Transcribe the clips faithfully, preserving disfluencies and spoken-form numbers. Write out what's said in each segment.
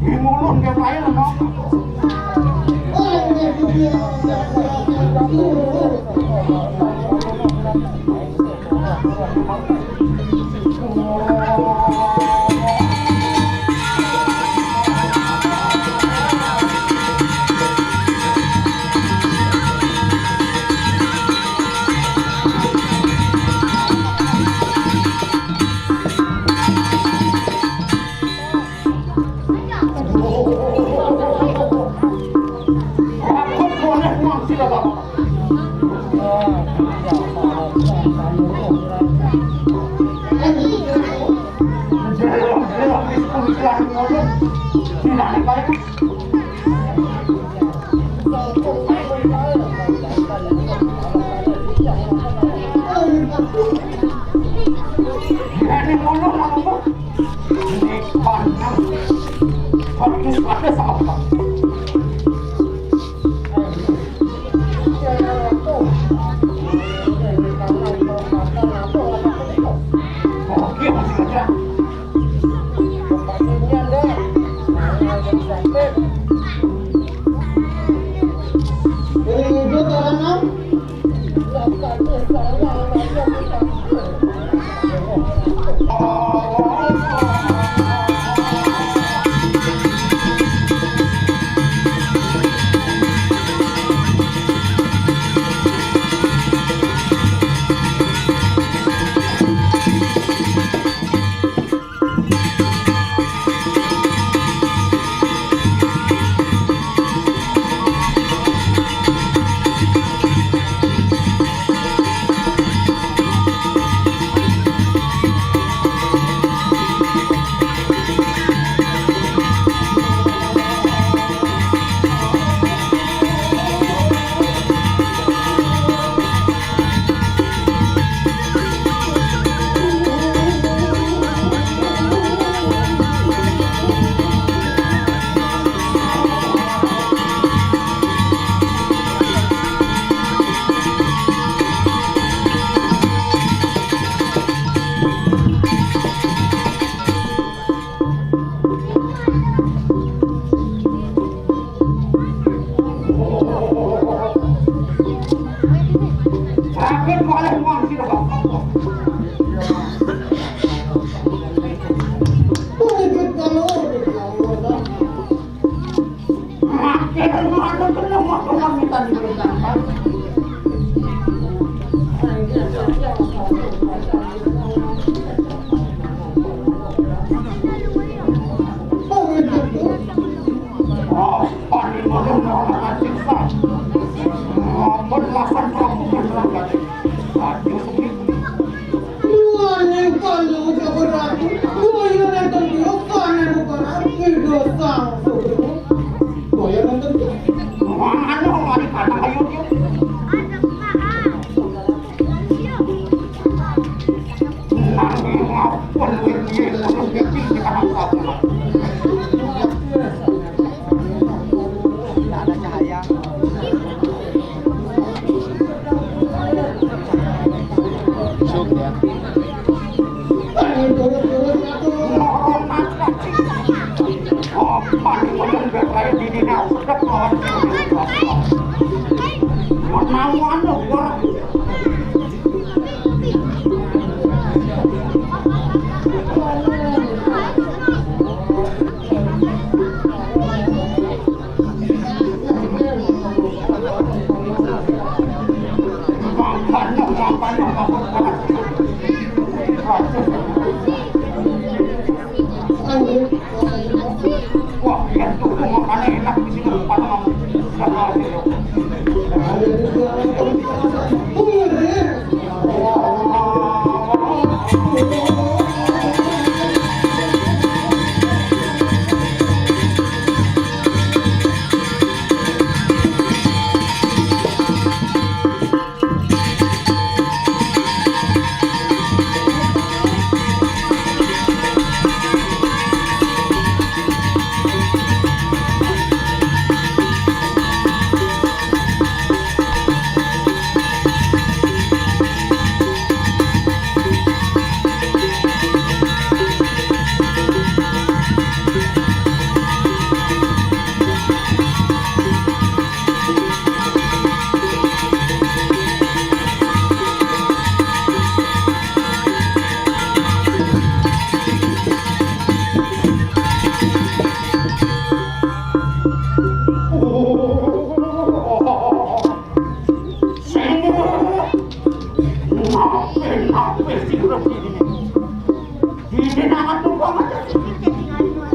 Di mulun dia main, no.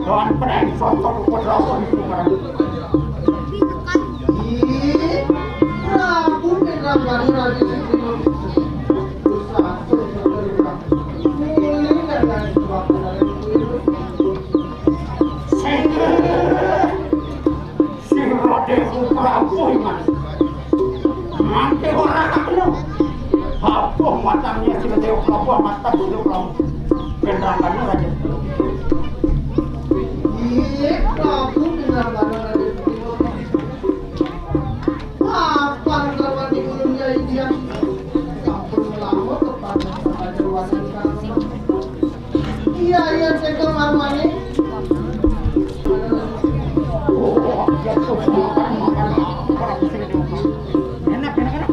Don Prank sosok Putra Wahyu Prank. Ih, Prabu Pindrangkani Raden Sugriwo. Sing Raden Prabu Iman. Mangke ora kakno. Apa matangnya sing Dewa Prabu, mata Dewa Prabu. Pindrangkani Raden. Iya, Prabu Pindrangkani Raden. Apa kelawan di gunung ya, iya. Sampun lama kepada pada wanita. Iya, iya, cekel marmane. Enak, enak, enak.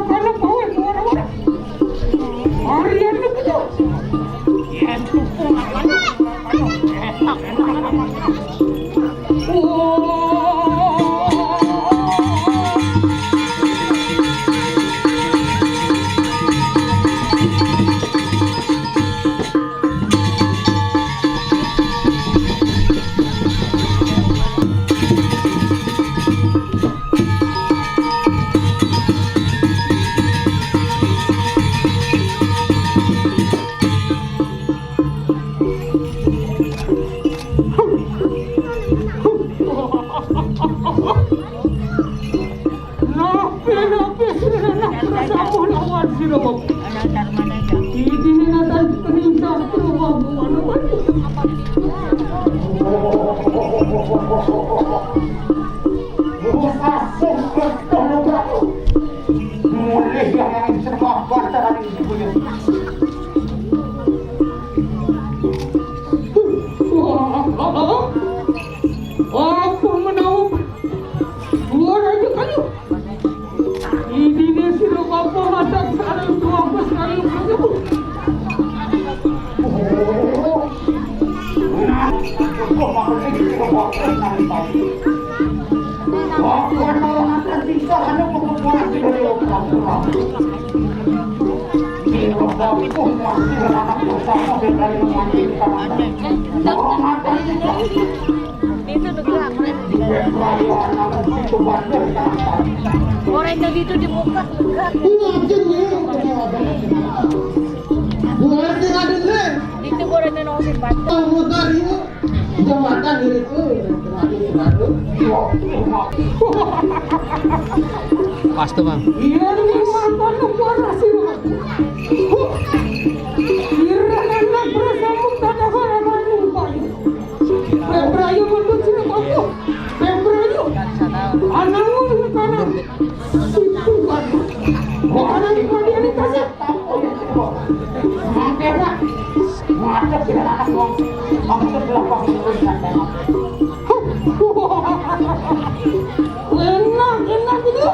Ano pa, wala, wala, wala. Arian na kita. Yan, tupong ang ano. Enak, enak, enak, enak. Nape, nape, sira anak berasa aku lawan sira, Bang. Ini natan perintah tu, Bang. Mana, Bang? Mulih yang main serba bantaran ini punya. Apa menawa? Dua raja kayu. Ini ni sila bapa masak sarung dua belas kayu. Itu negara. Orang itu di muka. Bukan tinggal dengar. Itu orang yang nongsin batu. Mutar ini. Jembatan ini tuh. Pas tuh, Bang. Iya, ini mantan luar hasil. Kira anak bersama tak ada harapan lupa. Pembrayu mundut sini kampung. Pembrayu. Anakmu ini kanan. Itu kan. Wah, anak ini kasih. Mampir, Pak. Ngadep di anak wong. Aku sebelah wong itu ingat banget. Enak, enak gitu.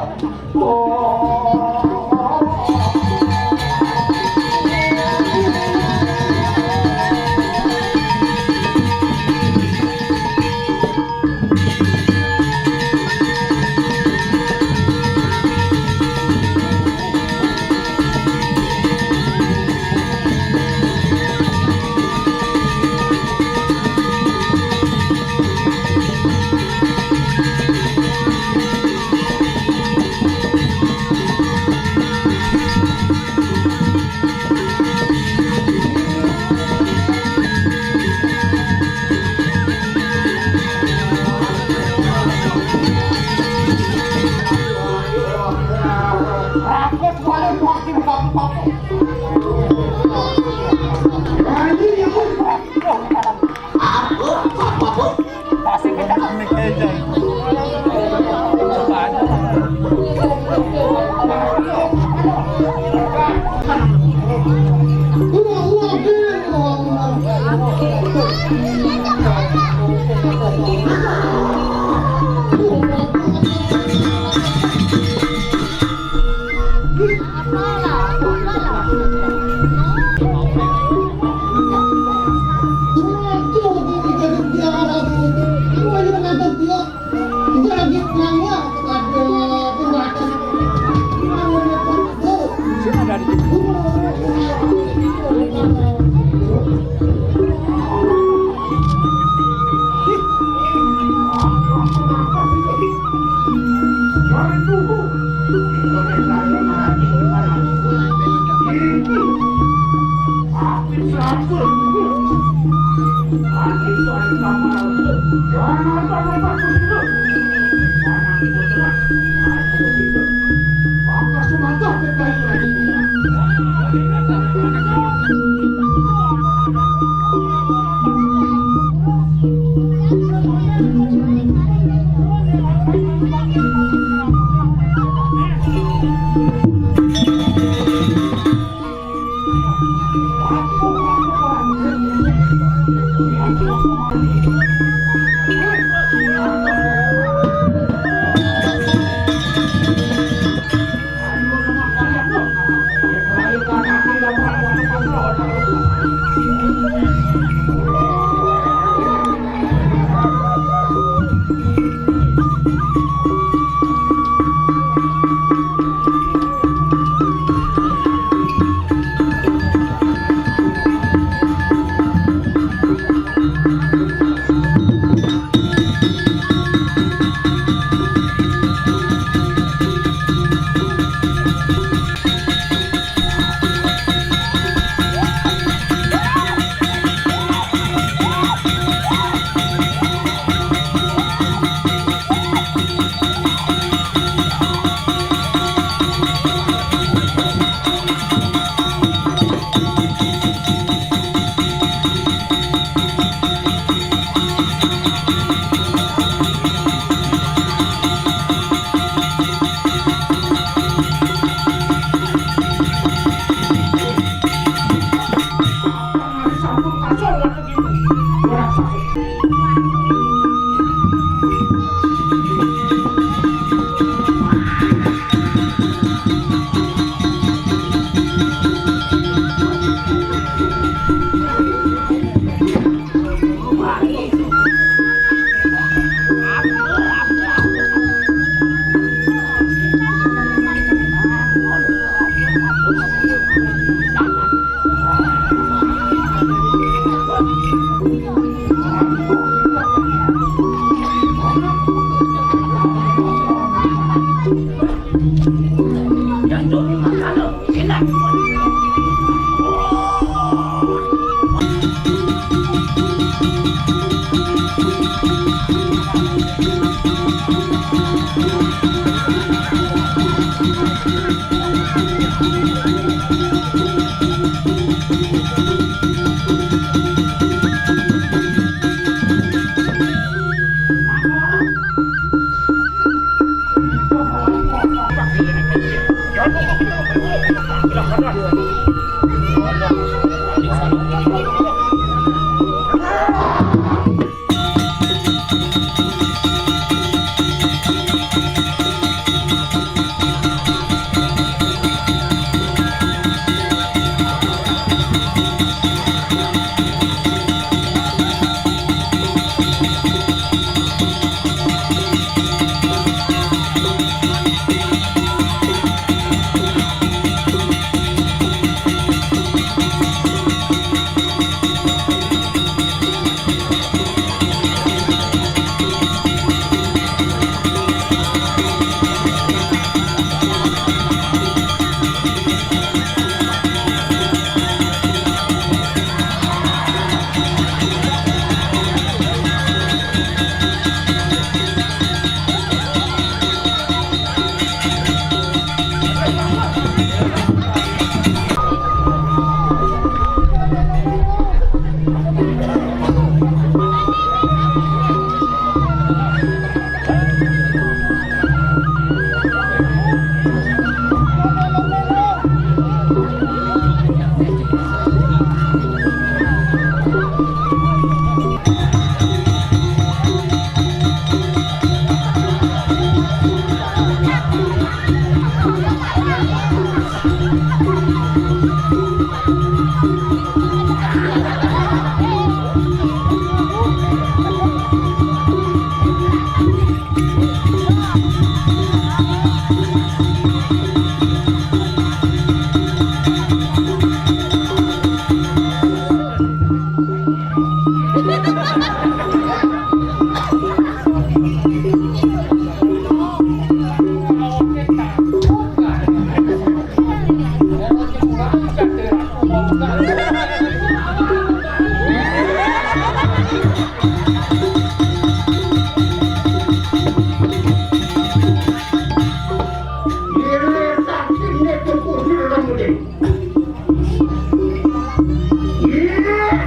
Iya,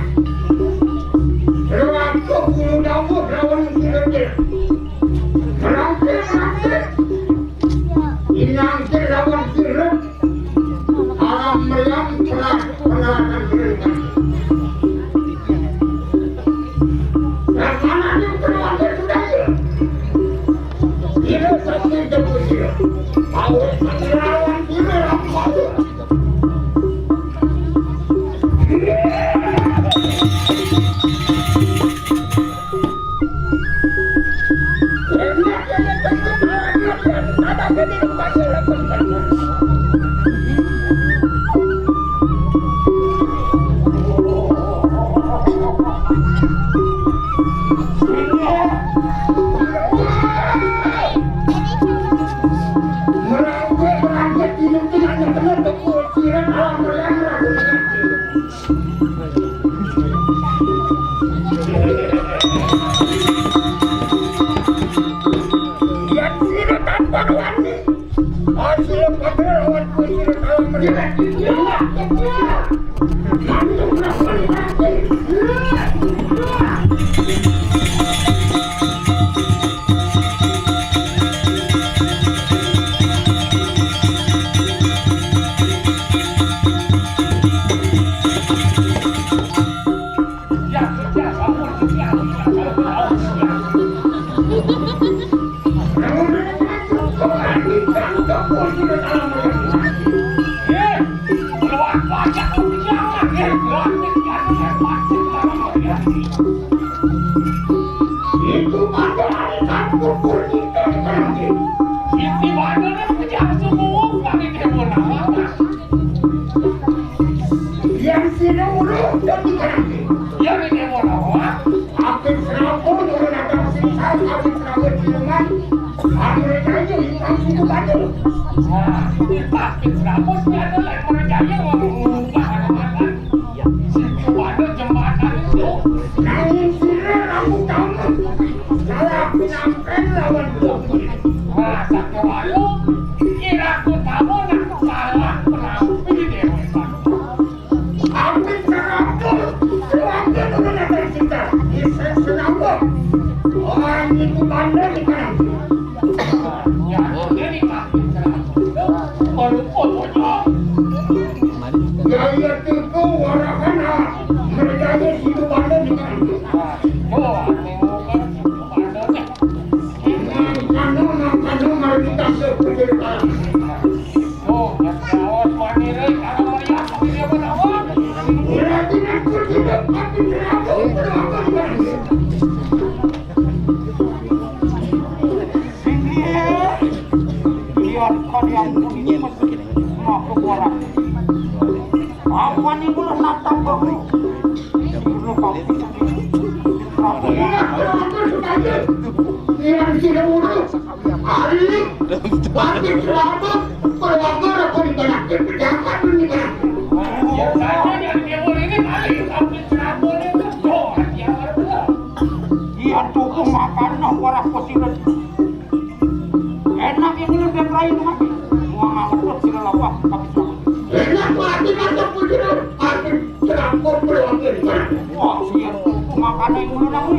lewat kebun dawuh lawan sirene. Merampir, merampir. Inang lawan sirene. Alam meriam pelat penalakan sirene. Rasanya yang terlalu sudah ya. Ini sakit jemput dia. Mau lawan sirene, mau. Itu pada hari Sabtu pun kita terakhir. Yang sini urut dan terakhir. Yang ini mau lawan. Akin serabut, urut akan sini, akin serabut siluman. Amrejaya ingkang suku Banda. Nah, iki Pak Pitrabus nyata lek Amrejaya ngomong ngubah anak-anak. Suku Banda jembatan itu. Nanging sira ramu kamu. Salah penampen lawan Bumi. Nah, sakewala, ira aku tahu nak salah penampi dewek. Abdi serabut, keluarga menggunakan kita. Iseng senambung. Orang itu bandar di kanan. Ya, jadi abdi serabut. Baru fotonya. Ya, iya, tentu, warahana. Mereka itu situ bandar di kanan. Nah, itu, aneh, bukan situ bandar, deh. Ini, anu, anu, anu, mari kita sebut cerita. Apa nih, belum natap, Bang? Yang sini urus. Ari, pati selamat, keluarga apa di kanan? Pejabat pun di kanan. Ya, saya yang nyebut ini kali, tapi selamat itu doa, ya, Allah. Iya, tuku makan, nah, orang positif. Enak yang lu dan lain, Mas. Mau ngangkut, sila lapah, tapi selamat. Enak, mati, mantap, pun sila. Mati. Serampok berlaku di mana? Wah, iya, makanan yang ulun aku.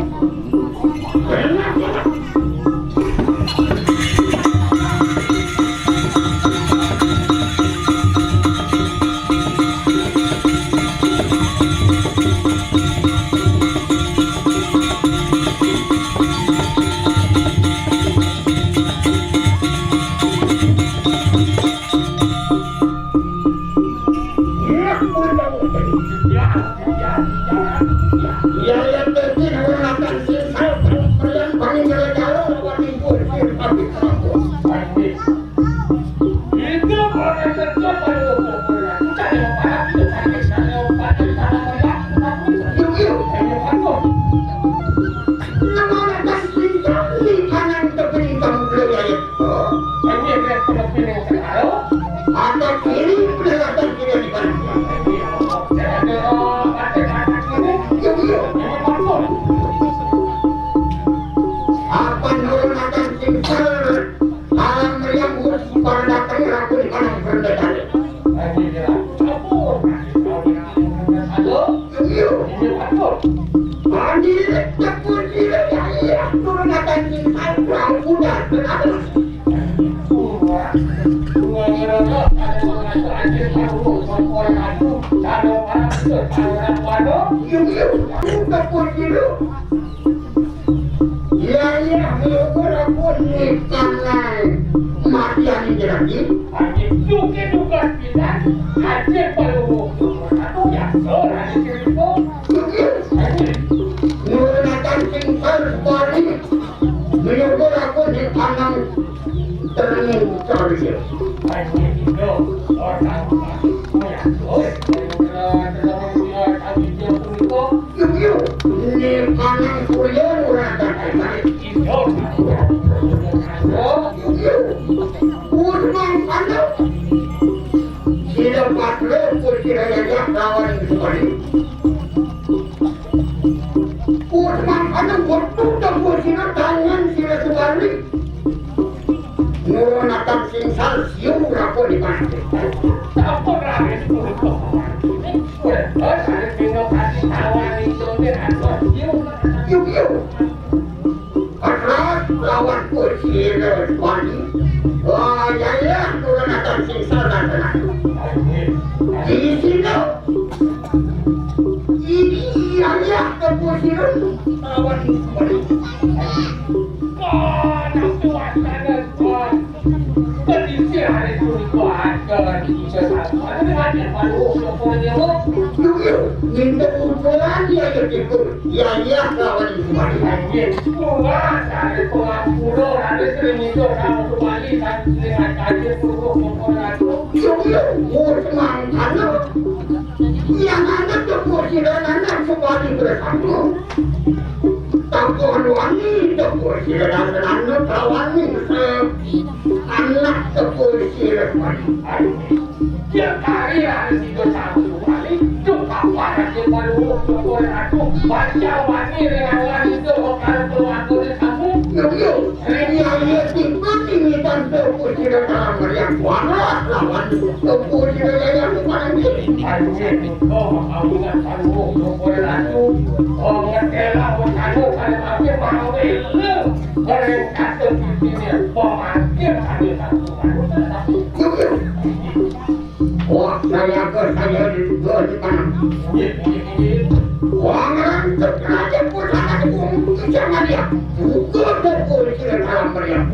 Apa nurunakan sing seret? Alam meriang urus para datang ragu di mana berdekatan. Aduh, iya. Tadi tepuk diri ya, iya, nurunakan sing seret, perahu kuda. Iya, iya. Tepuk diri. Iya, iya, ngukur aku nikanai matian ini lagi. Anjing, duke dukas pisan, anjing paluhur. Aduh, ya, oh, anjing cerita. Iya, iya. Anjing. Nurunakan sing seret balik. Ngukur aku nikanai terengin cari. Anjing, itu orang. Oh, ya, oh, ya. Yuk, yuk. Ini panang kuliah murah dan baik-baik. Yuk, yuk. Urmang panang. Sila patro, sila yayah, lawan kembali. Urmang panang, waktu tempuh sila tangan, sila kembali. Nurunakan sing seret siung rapo di mana? Apa raris punika? Wes, wes, ada pino kasih tawani, yuk, yuk. Keras lawan kusir wani. Oh, ya, ya, nurunakan sing seret. Di sini. Iya, iya, kepusiran lawan balik. Kana kuatana kuat. Kedisi hari pun kuat, jangan bisa sama. Ada baru pokoknya lo. Yuk, yuk, minta ukuran ya, ya, gitu. Ya, iya, lawan balik. Anjir, kuat, ada pengampura, ada sering itu, sama kembali, kan, dengan kaget, turun, pokoknya lo. Yuk, yuk, mangkana. Yang anak tegur sila anak sebalik bersama. Tabuhan wangi tegur sila anak lawangi. Polisi Retno. Aduh. Dia kari lah di situ satu kali. Duh, kapan aja baru ukur aku. Baca wani renangan itu, kalau aku di kamu. Yuk, yuk. Ini aja tipe ini tante polisi Retno yang kualat lawan polisi Retno yang paling tinggi. Aduh, oh, aku nggak tahu ukur aku. Oh, ngetela, oh, tahu, kalau aku mau itu. Bareng kata pimpinnya, pemarkir kami satu. Wah, saya ke saya di dua di kanan. Wah, ngerang ke kerajaan pusaka tepung, jangan dia. Buka tepung, tidak salah meriam.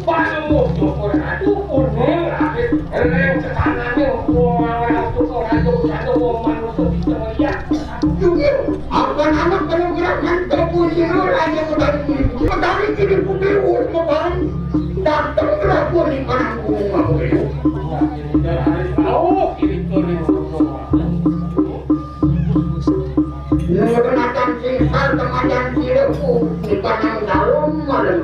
Baru syukur aku kuning, habis ngerang ke sana nih, wah, ngerang syukur aku, satu, wah, manusia bisa melihat. Yuk, yuk. Apan anak penugerahan Prabu Sira Raja Betari, Betari kini putri wus mebareng dateng Prabu di Pananggung Makulilu. Nurunakan singkal kemajan sirepu di Panang Dalem malem.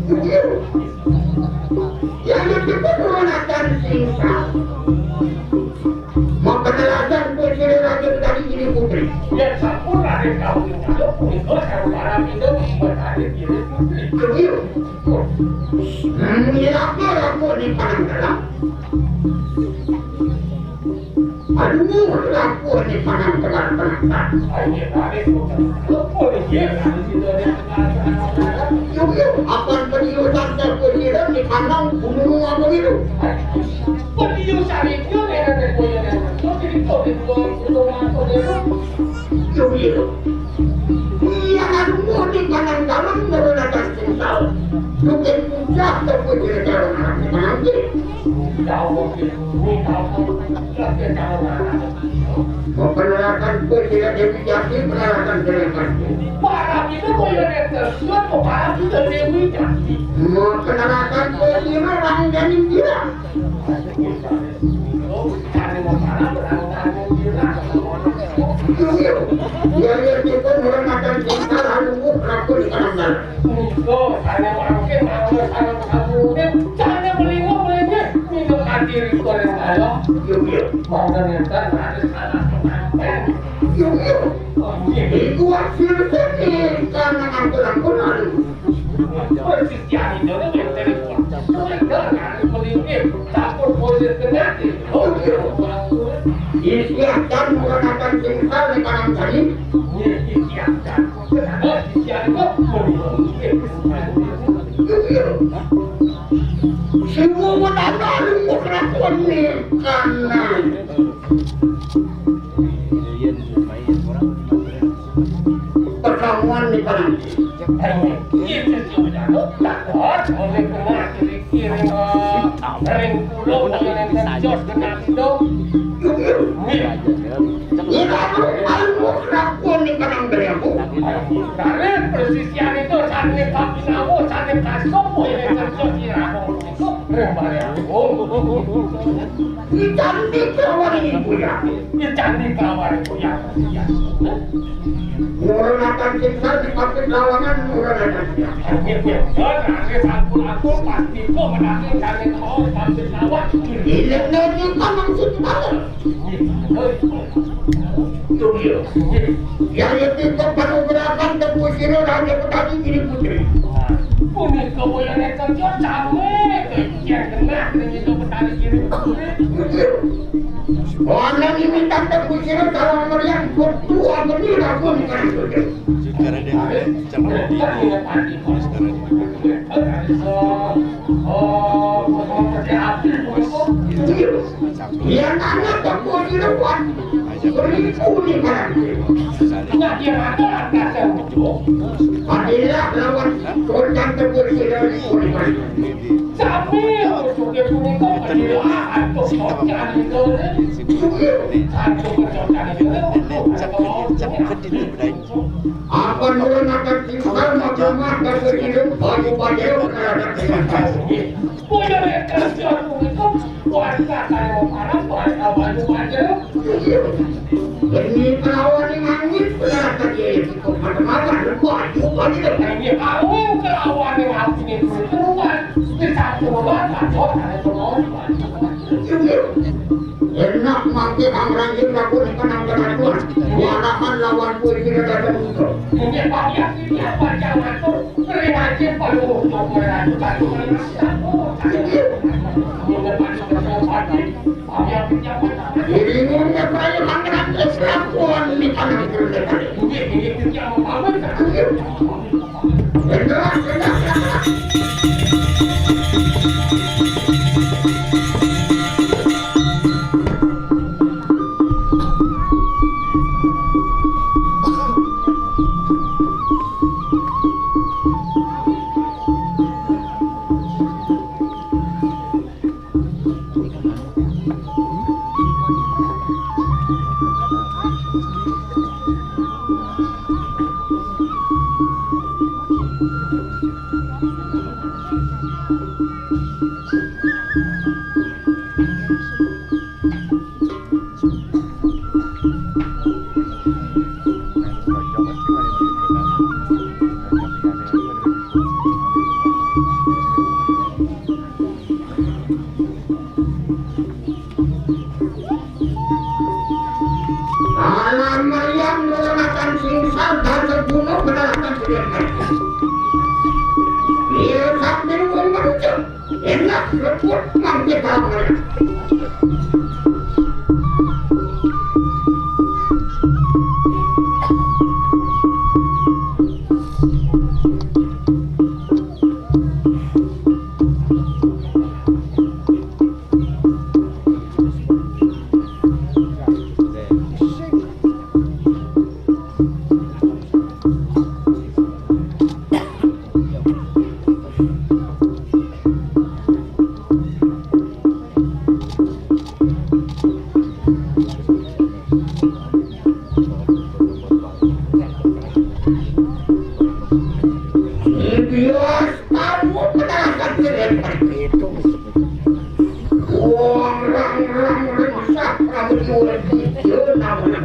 Yuk, yuk. Yang disebut nurunakan singkal. Mapanalasan pun sira raja dari ini putri. Yen sampun raden kawin karo punika karo para pinda mesti berkarir diri putri. Ayo. Mengilapa rapuh di pananggalang. Aduh, rapuh di pananggalang. Ayo, raden, rapuh di pananggalang. Yuk, yuk, apan peniusan terpikir di panang gunung apa gitu. Pediyo saripun yen nek koyo nek. Kok iki kok iki kok kok kok kok. Yo, iya. Iya, aduh, mau di kanan dalam, mau datang singkal. Bukan puncak, tapi di dalam hati nanti. Tahu, ini tahu, tapi tahu. Mau penerakan pun tidak Dewi Jati, penerakan penerakan. Para itu koyo nek tersuat, kok para itu Dewi Jati. Mau penerakan pun tidak orang jadi dia. Ya, ya, kita murah makan kita lalu rapuh di kanan. Oh, saya makin malas, saya kabur. Saya melingkup, melingkup. Minum kaki di koren saya. Yuk, yuk. Mau ternyata ada salah pengantin. Yuk, yuk. Oh, iya. Iku hasil seni karena ampun-ampunan. Persis ya, itu yang telepon. Sudah ada melingkup. Takut polisi kena. Oh, iya. Isiakan menggunakan singkal di kanan tadi. Isiakan. Kenapa isiakan? Iya. Semua menantang kerakuan nih. Kanan. Pertemuan di kanan. Itu sudah. Takut oleh kena kiri-kiri. Ring pulo, ring kerja, kena itu. Nih. Ini aku, aku kerakuan nih, kanan dari aku. Dari persisian itu, sane kapinawo, sane kasop, ring kerja, sirah. Ring balik aku. Dicantik lawan ibu ya. Dicantik lawan ibu ya. Iya. Nurunakan siksa di pabrik lawangan, nurunakan siksa. Iya, iya. Benar, sampun aku pasti kok menangi kali mau pabrik lawan. Ini nanti paman siksa. Iya, iya. Tuh, iya. Iya. Yang itu kok panugrahan tembus ini raja petani jadi putri. Nah, punika boyone kerja sami. Yang kena dengan itu petani jadi putri. Iya. Orang ini tante kusir kalau meriang berdua benih aku dengan itu. Sekarang dia jam berapa ini? Sekarang. Iya, anak aku di luar. Beriku di mana? Nah, dia ada atas yang betul. Adilah lawan korban tembus di mana? Sami, sudah punika adilah atau socan itu. Sudah. Atau socan itu. Apa nurun akan tinggal, maka maka segitu, baru pada terhadap dengan kasih. Punya mereka siap untuk warga kayu parang, warga baju panjang. Ini perawan yang nangis, benar tadi. Macam-macam, baju, baju dah. Ini kamu kelawan yang aku ni, tuan. Di satu rumah, tak ada, tak ada, tak ada. Enak mangke Bang Ranjing laku ni kenang keracuan. Walahan lawan kue tidak ada muncul. Ini pakai sini apa jangan tu? Kering aja pada untuk meracukan. Ini pakai Iringonnya saya mangrake selakuan di tanah kerja. Alam meriam menggunakan singsal dan terbunuh berdasarkan pilihan mereka. Dia sambil merujuk, enak rebut mampir dalam mereka. Bias tamu penalakan seperti itu. Orang-orang resah kamu jual video nama.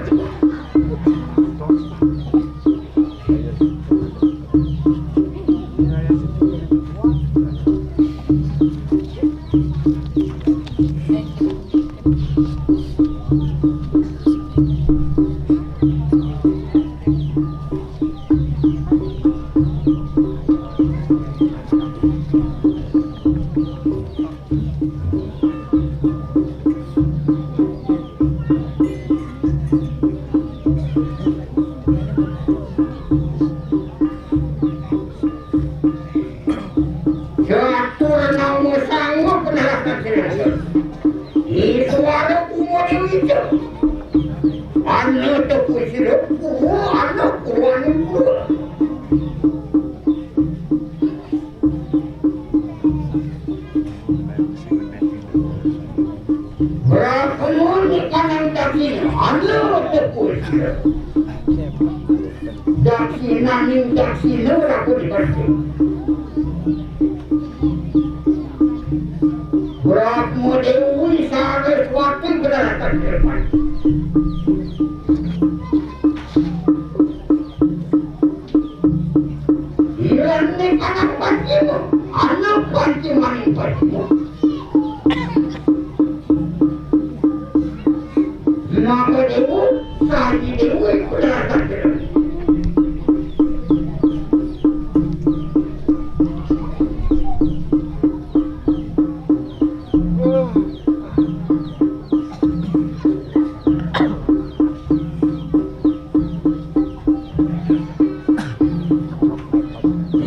Catur nama sanggup neraka celaka. Di suara umur itu. Anak tepuk sirap, anak kuruan kuruan. Brahmon kanang daksina, anu tepus. Daksina ning daksina ragu dibersi. Brahma Dewi Saraswati berada di depan. Ira ni anak pancima, anak pancima ni pancima. Maka dewa, saji dewa, kuda tak kira.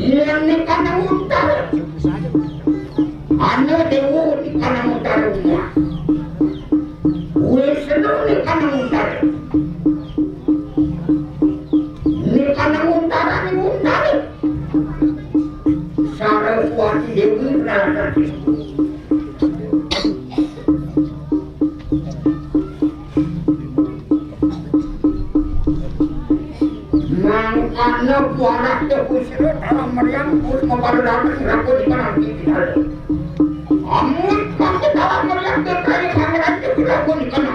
Yang ni kandang utara. Anu dewa ni kandang utara rumah. Wisnu ni kandang utara. Ni kandang utara ni utara. Saraswati Dewi berada di situ. Mangkana bualah tepusira dalam meriang pun mapadu dalam raga di kanan kiri dalam. Amun pakai dalam meriang ke kaya pangeran ke raga di kanan